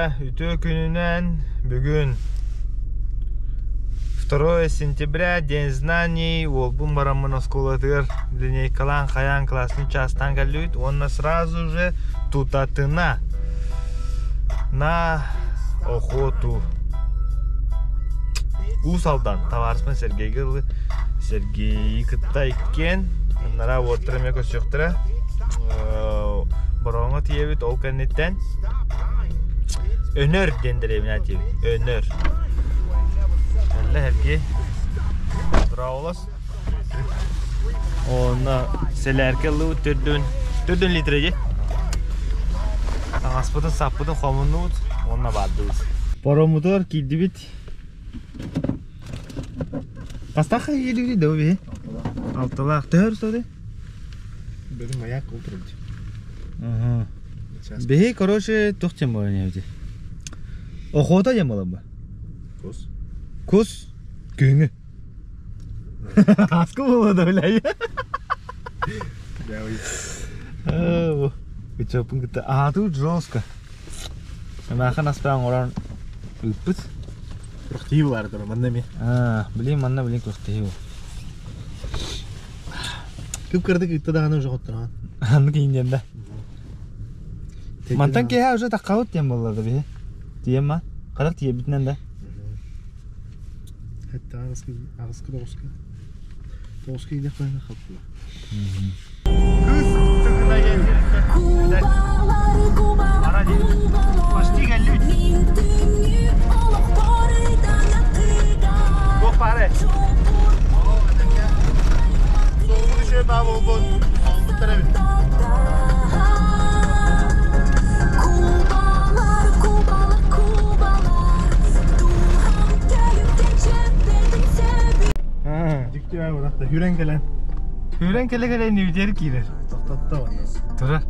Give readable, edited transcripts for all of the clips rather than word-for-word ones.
Үтүө күнүнэн бүгүн 2 сентября, День знаний, уолбун бараммын оскуолатыгар линейкалаан хайаан классный чаастаан кэллибит уонна сразу же тутатына на охоту Уус Алдан табаарыспын Сергейгэ ылы Сергейи кытта иккиэн анараа уоттара эмиэ көрсүөхтэрэ Бороҕоҥҥо тиийэбит ол кэнниттэн Өнөр диэн дэриэбинэ тиийэбит Өнөр Кэллэ Сергей Браулас Онно сэлээркэ ыллыбыт төрдүн төрдүн литре дии Таҥаспытын саппытын хомуннубут уонна баардыбыт Пароммутугар киирдибит Хастаах киирдибит да биһи? Алталаах. Төһө өр Бүгүн маяк утром. Ага. Биһи, короче, туох диэн буолан эбити? Охота диэн буолан бу. Кус. Кус күһүҥҥү. Аска буолуо да билай. Ыччаппын кытта аатыбыт жестко. Эмээхин аспаан оҥорон ыыппыт. Күрэхтэһии буолаары турар манна эмиэ. Аа, билин манна билин күрэхтэһии буол. Кып-кыратык ыытта даҕаны уже хотторон. Аннык ииннэн да. Мантан киэһэ уже таххабыт диэн буолла да биһи. Тиийэн ма? Хадах тиийэбитинэн да. Хэтте аҕыска аҕыска тоҕуска. Тоҕуска иинэхпэһэ хаптыла. Кыыс тыгына Почти кэллибит. Туох баары? Суолбут үчүгэй баа буолбут. Олбуттар эбит. Дьикти баа буолахта. Хүрэн кэлэн. Хүрэн кэлэ-кэлэ иннибитигэр киирэр. Тохтотто уонна. Турар.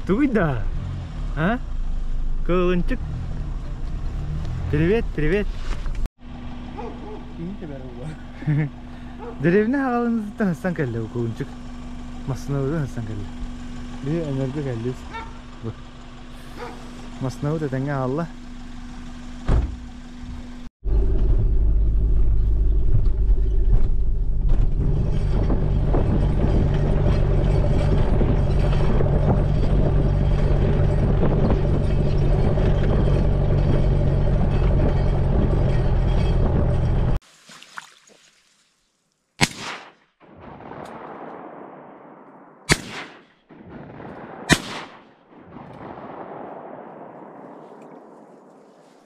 Тугуй да? А? Кылынчык. Привет, привет. Деревня аҕалымызыттан астан кэллэ кылынчык. Массыналары астан кэллэ. Биһи өнөргө кэллибит. Бу. Массыынабыт этэҥҥэ аҕалла.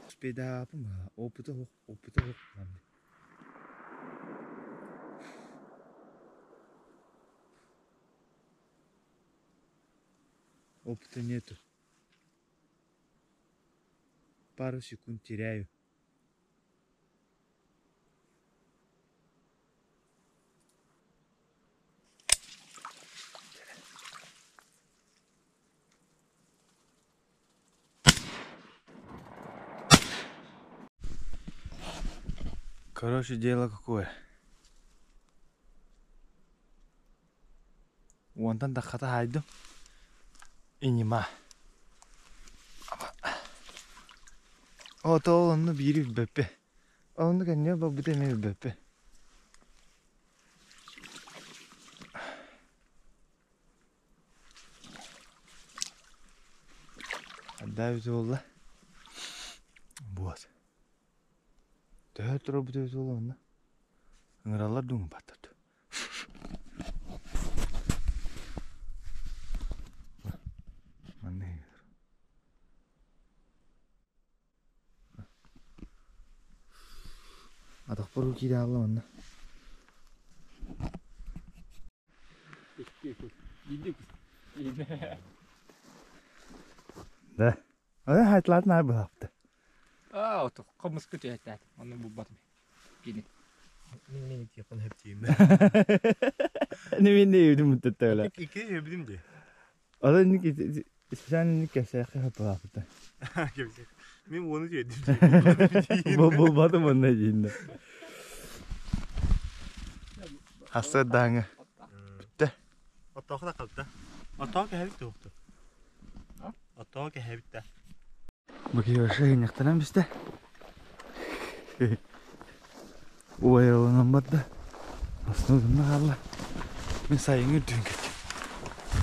Спедаапым опыта суох, опыта суох Опыта нету. Пару секунд теряю. Короче, дело какое. Уонтан таххата хаайдым. Инима. Ото ол онно биири билбэппи. Оннук энньэ барбыта эмиэ билбэппин. Арда эбитэ буолла. Вот. Төһө турарбыт эбитэ буолла онно? Ыҥыраллар дуу ыҥырбаттар дуу? Манна Атахпар уу киирэ хаалла манна. Да. Аны хайтылаатын аар быһаапты. Аа, ото хомуска түһэттэт. Онно булбатым. Кини. Мин мин икки хэптиим. Не мин не юдум муттаттала. Икки хэбдим ди. Аны ник специально ник кэсээххэ хаппалаапыта. Мин уону тиэрдим. Бу булбатым онно дииннэ. Хасыардааҥы бүттэ. Оттооху да қалта. Оттоох кэһэбит туохту. Оттоҕо кэһэбит да. Бу киһи вообще гынньахтанан бистэ. Убайыланан барда. Основунна хаалла. Мин сайыҥҥы үрдүн кэт.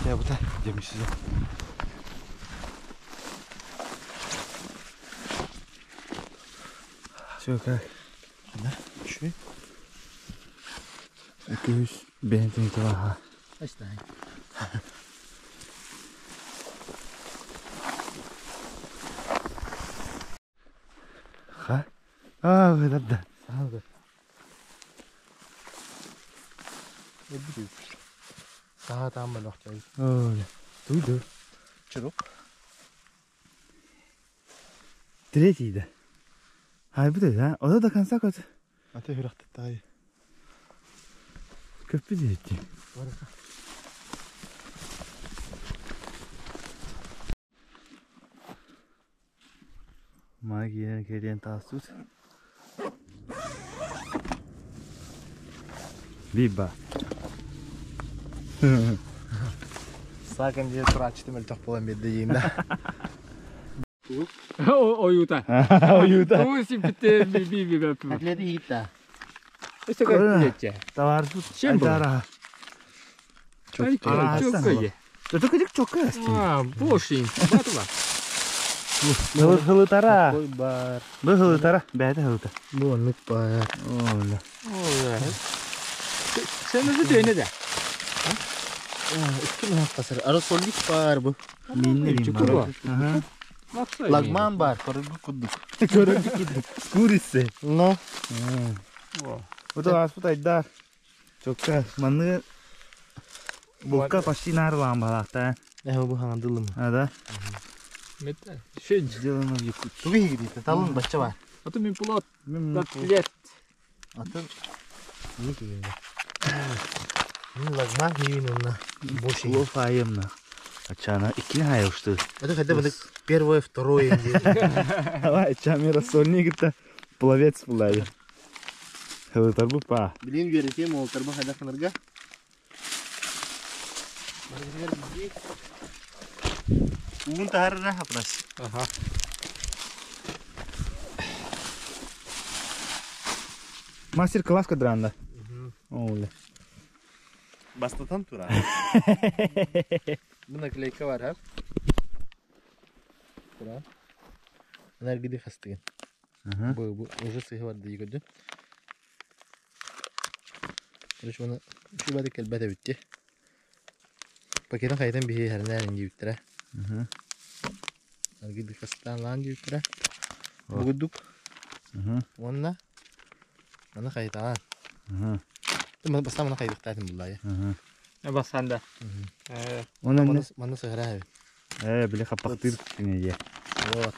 Дьэ бута демисизон. Все как? Да, үчүгэй. Үкүс бэйэн тиҥтилаха. Астаай. Ха? Аа, да. Саҕа. Саҕа таам бөлөхчөй. Ой, туйду. Чурук. Третий да. Хай бу да, о до конца кот. Аты хүрәхтәй. Көппү диэти. Магия кэлэн таастут. Биба. Саакан дие турааччы мөлтөх буолан биэрдэ диим да. Ойута. Ойута. Ой, сиппите би би би би. Котлеты иитта. Өссө көттүчэ. Таварсут. Чем был? Айдара. Чөккө. Это кыдык чокка астын. А, бошин. Батла. Хылытара. Ой бар. Бу хылытара. Бәйті хылыта. Бу оннук бар. Ола. Ой. Sen nasıl döne de? Икки мөһөх касыр. Арасоллик бар бу. Минне бим Чуку бар. Ага. Лагман бар. Көргү кудук. Көрөк кудук. Курисы. Но. Вот аспыт айдар. Чокка маны Букка почти нарлан балакта. Э бу хаңдылым. А да? Мета. Шен. Сделано в Якутске. Тугу хигдите. Талын бачча бар. Аты мен пулат. Котлет. Атын не кигенде. Мин лагман кийин онна. Бош. Плов айымна. Ачана икини хайышты. Это хотя бы первое, второе. Давай, чами рассольник это пловец булады. Хылытар бу па. Билин беретем ол тарба хайда ханарга. Уун тахарра хапрас. Ага. Мастер-класс кадранда. Оля. Бастатан тура. Бу наклейка бар хап. Тура. Анар гиди хастыгын. Ага. Бу бу уже сыгы бар ди көрдүм. Короче, оны şu бады келбете битти. Пакетин кайтан бихи хернәрин диюттера. Ага. Аргиди хастан лан диюттера. О. Бугудук. Ага. Онна. Аны кайтан. Ага. Мен баста мына кайдыктайтын булла. Ага. Басанда. Онан Маны маны сыгыра. э биле капактыр кинеге. Вот.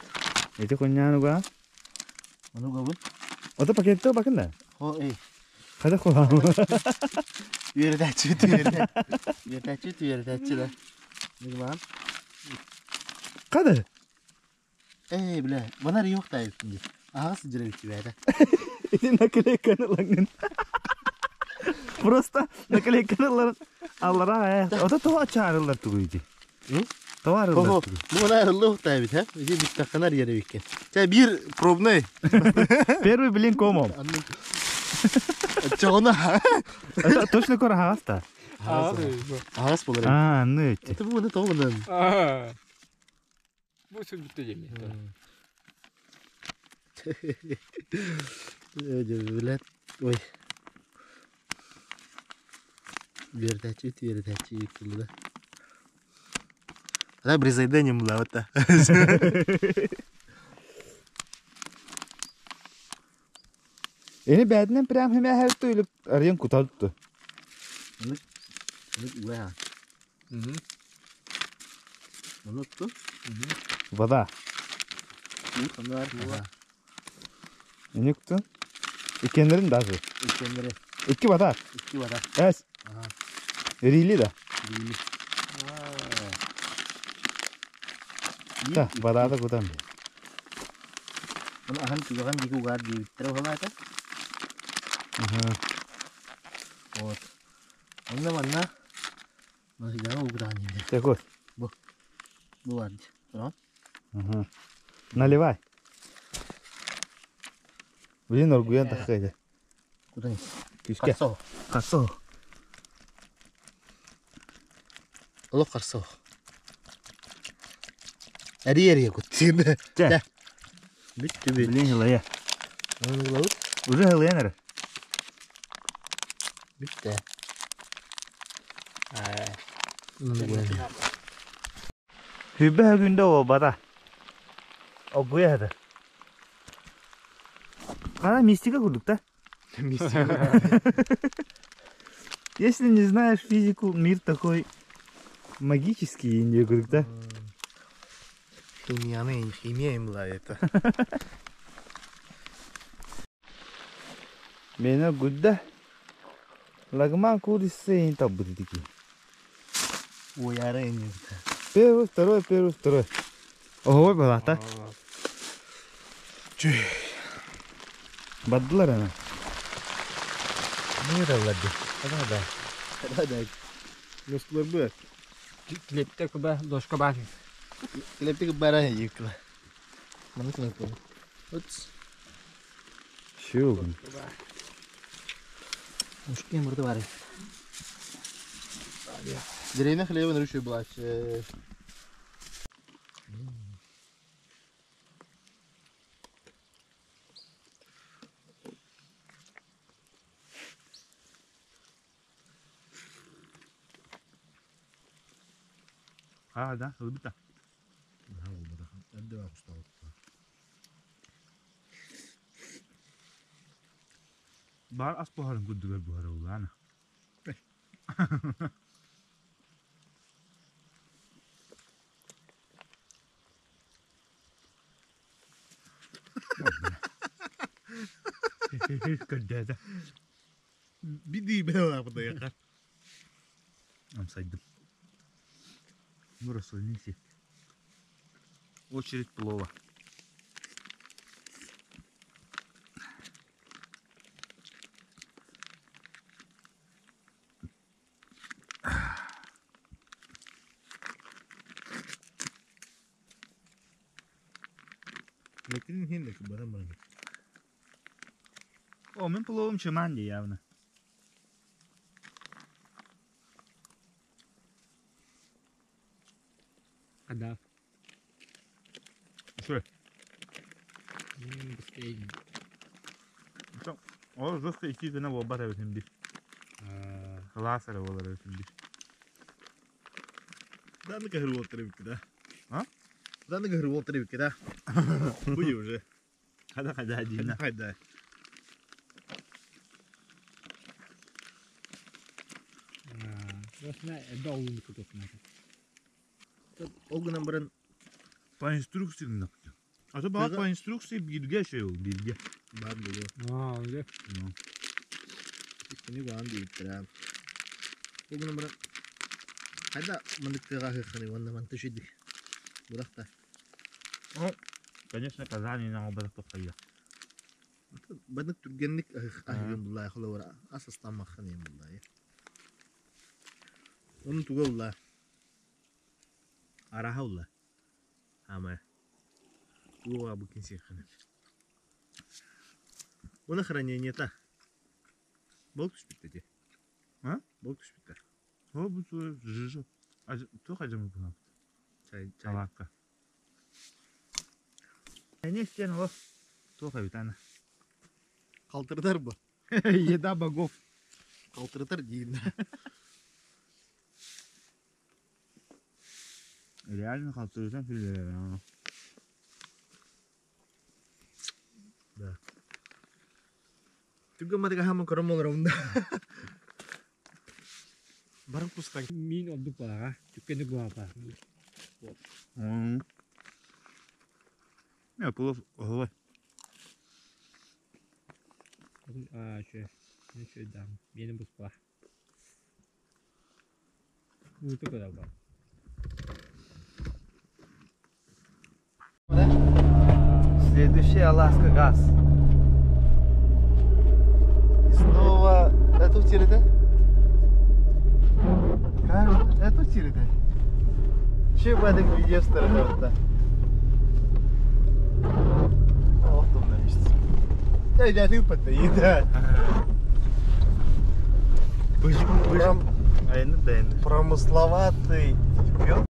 Эти коньяну Аны габын. Ото пакетте бакын да. Хо эй. Када кулам. Үөрдәчү түөрдә. Үөрдәчү түөрдәчү да. Нигман. Када? Эй, бля, банар юк та инде. Ага, сыдыра бит бәдә. Эти наклейканы лаңын. Просто наклейканы лар аллара э. Ото това чарылар тугуйди. М? Товарылар Хо, тугуй. бу мына рылы та бит, ха? Иди бит таканар яре бит. Ча бир пробный. Первый блин комом. Чогона. Это точно кора хаста. Агас булыр. А, ну эти. Это бу не тогынан. Bu söz bitti yemin. Блядь, ой. Үөрдәчү түөрдәчү булды. Ана бризайденем була вот. Эни бәдинен прям хеме her türlü арыйын куталды. Уа. Мына ту. Вода. Анар. Эни кутун. Икенлерин даже. Икенлере. Икки вода. Икки вода. Эс. Ага. Рили да. Рили. Да, вода да кутам. Мына ахан туган дику гар дип хабата. Ага. Вот. Онна манна. Мына яңа угран инде. Так вот. Бу бар. А? Ага. Наливай. Блин, оргуян таххайда. Куда не? Күскә. Қарсау. Касо. Олох қарсау. Әри-әри күттім. Чэ. Бүттү бүт. Блин, хылая. Оны кылабыт. Уже хылаян эрэ. Бүттэ. Оны кылабыт. Хүбэ күндэ о бата. Огуя хата. Она мистика курдук, да? Если не знаешь физику, мир такой магический, не курдук, да? Химияны, химия им была это. Мені гудда. Лагман курицы не так будет такие. Ой, арени. Первый, второй, первый, второй. Ого, была, да? Баддылар ана. Не равлади. Да, да. Да, да. Ностлар бу. Клепте куба ложка бар. Клептик бара йыкла. Маны кылып. Утс. Шү. Мушкин burada var. Деревня хлеба нарушил была. А, да, ылбыта. Бар ас буһарын күрдүгөр буһара улаана. Көрдөөдө. Биди бе burada yakar. Амсайдым. Burası neyse. Очередь плова. Metin'in hindi bana bana. О, мен пловым чыман явно. Када. Что? Быстрее. О, жестко идти на оба өтүмдү. Ласары болар өтүмдү. Да на kahır voltları bitti da. А? Да на kahır voltları bitti da. Bu уже. Када када дина. Hayda. Осна долун кутусна. Ол гынан баран По инструкции например. А то бага по инструкции бирге şey ol, бирге. бар буду. А, уже. Ну. Иккини баан дииттирэ. Ол гынан баран хайда мандыктыга хыханы ванна манты шидик. Бурахта. Конечно, Казани на оба тохая. Бадык түргенник ахыгын буллай холовара. Асастан маханы буллай. Onun туга булла. Араха булла. Ама. Туга бу кинси ханы. Оны хранение та. Бол түспүттэ ти. А? Бол түспүттэ. О, бу жижи. А то хажым буна. Чай чай. Салатка. Не стен о. То хабитана. Калтырдар бу. Еда богов. Калтырдар дейін. Реально халтырдан филе. Түгө мадыга хамы көрөм олар онда. Барып кускан. Мин олдук балага. Түккени буапа. Не, плов головой. А, че. Не че дам. Мени буспа. Ну, только да ба. Следующий Аласка газ. И снова это в тире, да? Это в тире, да? Че бадык видео стороны. Ох, там на месте. Да, я ты подтаи, да. Промысловатый пёс.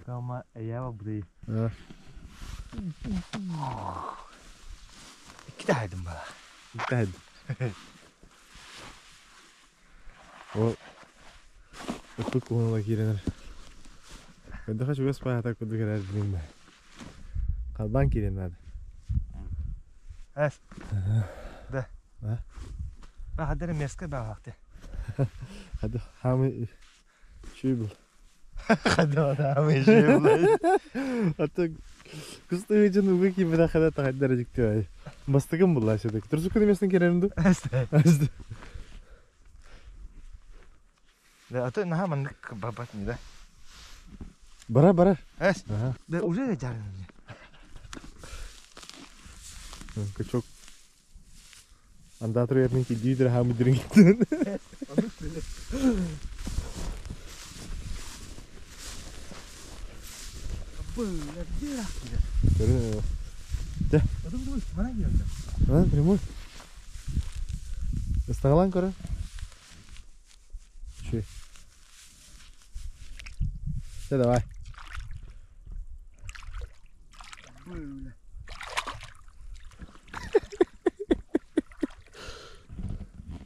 Кама я бри. Кидайдым бала. Кидайдым. Ол ыппыт куһунула киирэнэр. Көрдөхө чугас паата курдук эрэр билин Халбан киирэн надо. Эс. Да. Баһадыр мерзкий баҕахты. Хады хамы шуй был. Хады хамы шуй был. Аты кыстыгы жын угы кийбит хада тахайдар жикти. Бастыгым булла шедек. Турсу күнү местен керемди. Эс. Да, а то наха маннык бабат не да. Бара бара. Эс. Да уже жарен. Кычок. Андатыр ернин ки дүйдір хамы дирин киттен. Да. А, прямой. Ыстагалан көрө. Чүй. Все, давай.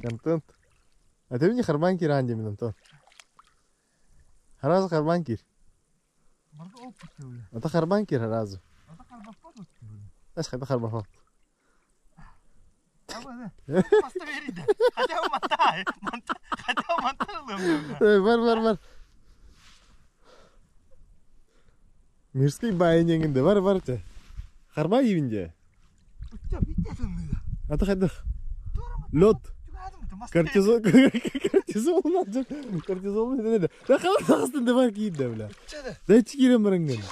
Контент. А ты мне харбан кир анди мен Антон. Харазу харбан кир. Ата харбан кир харазу. Аш хайда харбан фат. Бар бар бар. Мирский байнеңинде бар бар те. Харба ибинде. Ата хайда. Лед. Кортизол, кортизол надо. Кортизол не надо. Да халас тахстын бар кийинде бля. Да чикирем баранген.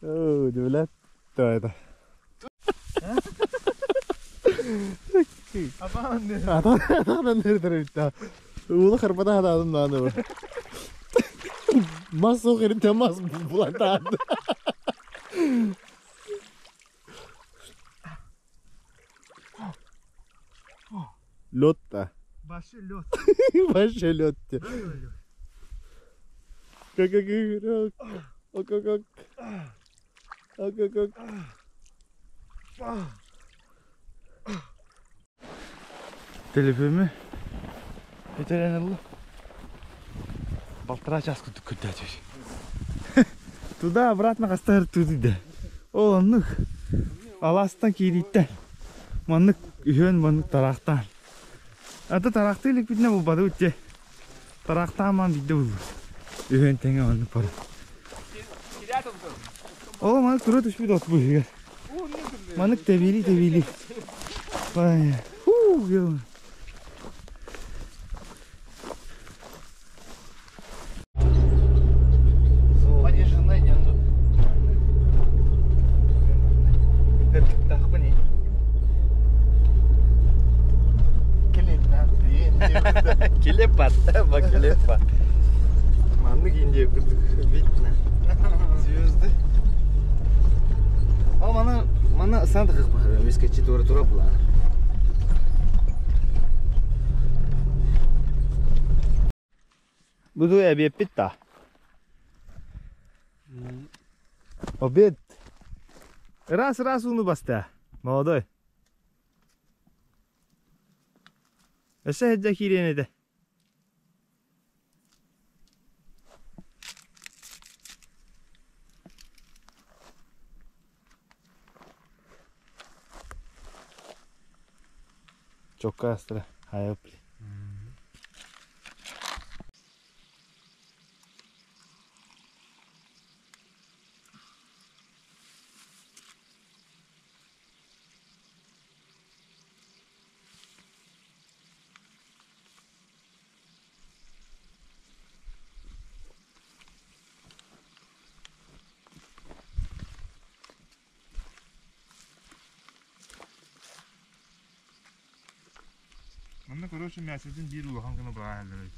О, бля. То это. Ата нердер Ула харбата хададым нааны. Мас соқырын темас булатады. Лед-то. Большой лед. Большой лед. Как как как как как как Телефонum Veteranlı. Балтыра час күттік күтті. Туда обратно қастар туды. Ол оннук. Аластан киритте. Маннык үйөн маннык тарақтан. Ата таракты илик битне бу бады үтте. Тарақтан ман бидде бу. Үйөн теңе маннык бар. Ол маннык тура түшпү дот бу. Маннык тебили тебили. Бай. Ху, ё. Келепа, ба келепа. Маннык Индия курдук видно. Звезды. Ал мана мана сандык бар, мескечи тура тура була. Буду обед питта. Обед. Раз раз уну баста. Молодой. Эше хеджа киренеде. Чокка астра, хайопли. Манна короче мясотын биир улахан гына быраҕаллар.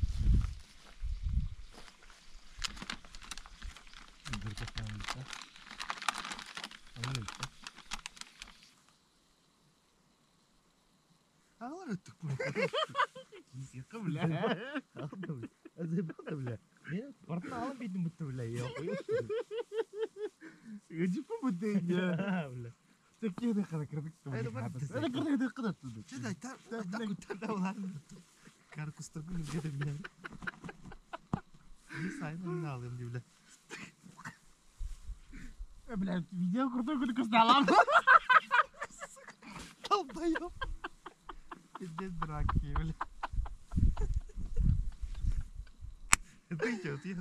Бля, видео крутой куда кусталам. Долбоёб. Пиздец драки, бля. Ты чё, ты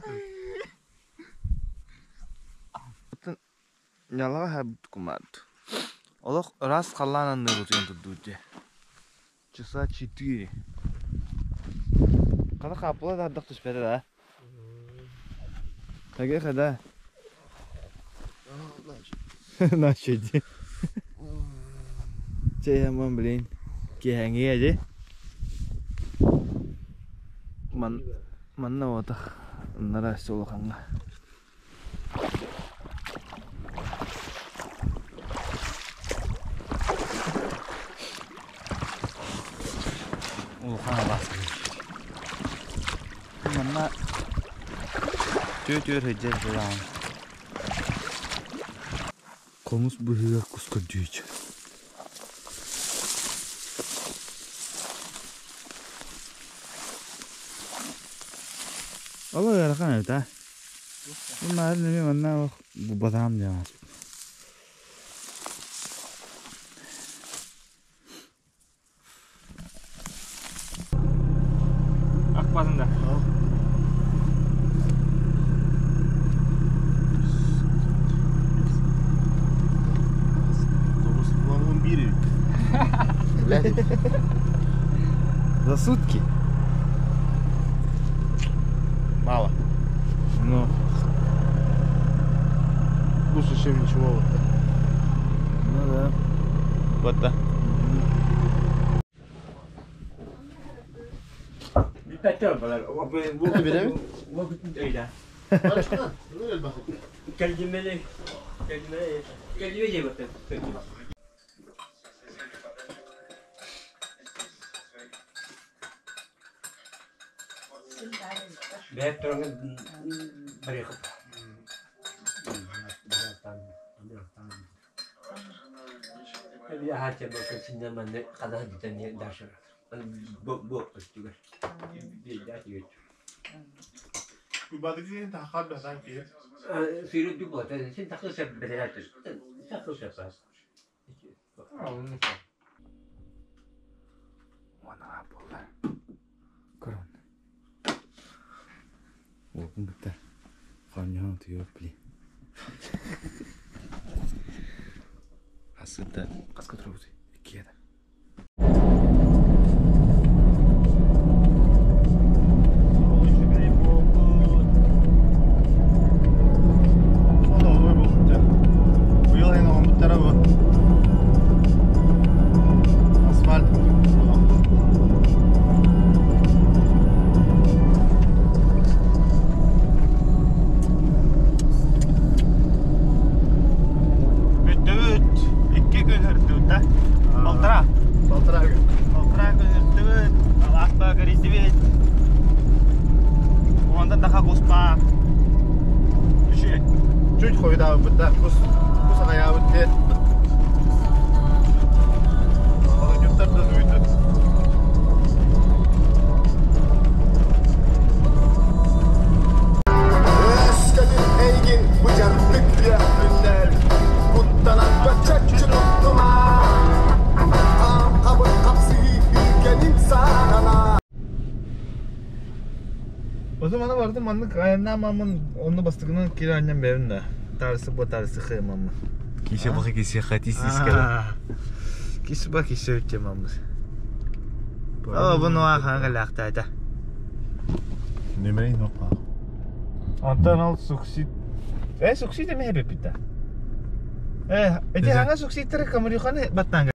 Нялаҕа хаалбыт кумаарт. Олох ыраас халлаан анныгар утуйан турдубут дии. Часа четыре. Хата хааппыла да ардах түспэтэ да. Тагы хада. Начали дии. Чэ, аман блин. Киэһэҥҥигэ дии. Ман манна буотах ыннара өссө улахаҥҥа. Улахан алаас Манна түө-түөр сылдьар буолаҕын. Хомус быһыыга кус көрдүүч. Ол ыарахан эбит аа. Бу наар нөҥүө манна олох бу батаам диэн ааспыт. Акпадың да. За сутки? Мало. Ну. Лучше, чем ничего. Вот так. Ну да. Вот да. Уонаҕа буолла. Көрөн. Уолбун кытта хоонньоһон утуйуох били. Ассыта хаска турабытый? Иккиэ да. Асфальт Бүттүбүт. Икки күн өртүбүт да. Полтора. Полтора күн. Полтора күн өртүбүт. Алааспа кэрийдибит. Уонда таха куспа. Үчүгэй. Чуть хойутаабыппыт да. Кус кус аҕайаабыт диye. Балыкчыттар да суйдут. Өскөтүн эйигин бу дьардык үөхпүннэр, куттанан баччаччы туттума. Хаам-хабыр хапсыһыы күүгэнин саҕана. Ото мана бардым маннык айаннаамаммын онно бастакынан киирэ анньан бэйэбин да. Таарысы бу таарысы хыйамаммын. Кисе баха кисе хатис искала. Кисе ба кисе өттемаммыз. О, бу нуа хаҥа кэлээхтээтэ. Нөмерин опа. Онтон ол суксид... Э, суксид эмиэ эбиппит да. Э, эти хаҥа суксидтары Камрюханы баттаан.